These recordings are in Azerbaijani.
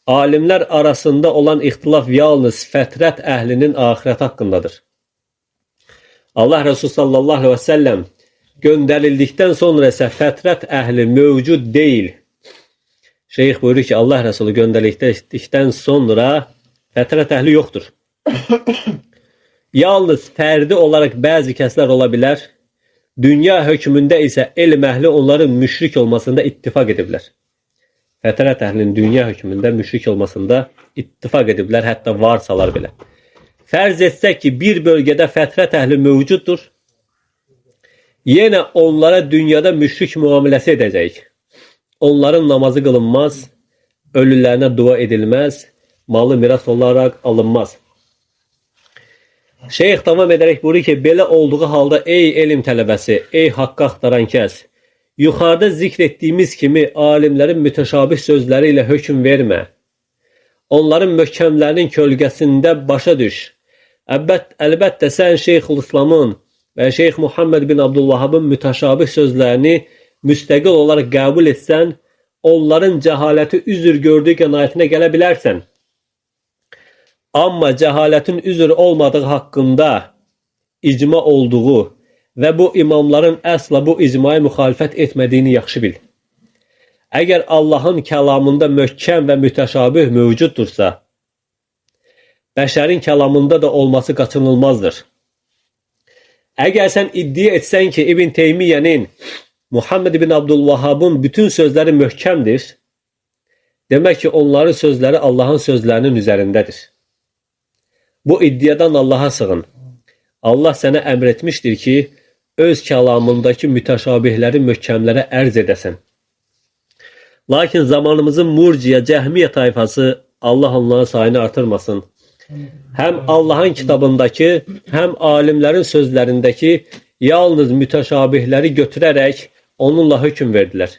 Alimlər arasında olan ixtilaf yalnız fətrət əhlinin axirəti haqqındadır. Allah Resulü sallallahu aleyhi ve sellem gönderildikten sonra ise fətrət əhli mövcud deyil. Şeyx buyurur ki, Allah Resulü göndərildikdən sonra fətrət əhli yoxdur. Yalnız fərdi olaraq bəzi kəslər ola bilər. Dünya hökmündə isə elm əhli onların müşrik olmasında ittifaq ediblər. Fətrət əhlinin dünya hökmündə müşrik olmasında ittifaq ediblər, hətta varsalar belə. Fərz etsək ki, bir bölgədə fətrət əhli mövcuddur, yenə onlara dünyada müşrik müamiləsi edəcəyik. Onların namazı qılınmaz, ölülərinə dua edilməz, malı miras olaraq alınmaz. Şeyx davam edərək buyurur ki, belə olduğu halda ey elm tələbəsi, ey haqqı axtaran kəs, yuxarıda zikr etdiyimiz kimi alimlərin mütəşabih sözləri ilə hökm vermə. Onların möhkəmlərinin kölgəsində başa düş. Əlbəttə sən Şeyxülislamın və Şeyx Muhammed bin Abdülvahabın mütəşabih sözlərini müstəqil olaraq qəbul etsən, onların cəhaləti üzr gördüyü qənaətinə gələ bilərsən. Amma cəhalətin üzr olmadığı haqqında icma olduğu və bu imamların əsla bu icmaya müxalifət etmədiyini yaxşı bil. Əgər Allahın kəlamında möhkəm və mütəşabih mövcuddursa, bəşərin kəlamında da olması qaçınılmazdır. Əgər sən iddia etsən ki, İbn Teymiyyənin, Muhammed bin Abdülvahabın bütün sözləri möhkəmdir, demək ki, onların sözləri Allahın sözlərinin üzərindədir. Bu iddiadan Allaha sığın. Allah sənə əmr etmişdir ki, öz kəlamındakı mütəşabihləri möhkəmlərə ərz edəsən. Lakin zamanımızın Murciyə, Cəhmiyə tayfası, Allah onların sayını artırmasın, həm Allahın kitabındakı, həm alimlərin sözlərindəki yalnız mütəşabihləri götürərək onunla hökm verdilər.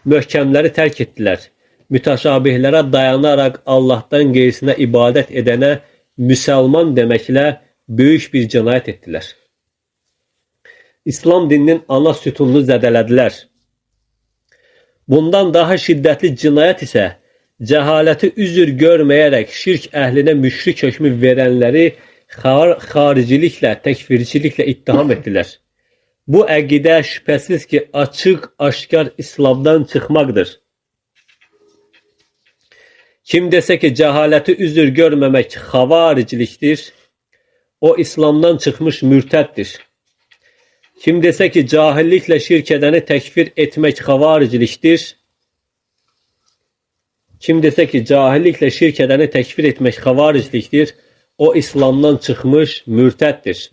Möhkəmləri tərk etdilər. Mütəşabihlərə dayanaraq Allahdan qeyrisinə ibadət edənə müsəlman deməklə böyük bir cinayət etdilər. İslam dininin ana sütununu zədələdilər. Bundan daha şiddətli cinayət isə cəhaləti üzr görməyərək şirk əhlinə müşrik hökmü verənləri xariciliklə, təkfirçiliklə ittiham etdilər. Bu əqidə şübhəsiz ki, açıq, aşkar İslamdan çıxmaqdır. Kim desə ki, cəhaləti üzr görməmək xavaricilikdir, o İslamdan çıxmış mürtəddir. Kim desə ki, cahilliklə şirk edəni təkfir etmək xavaricilikdir, kim desə ki, cahilliklə şirk edəni təkfir etmək xavaricilikdir, o İslamdan çıxmış mürtəddir.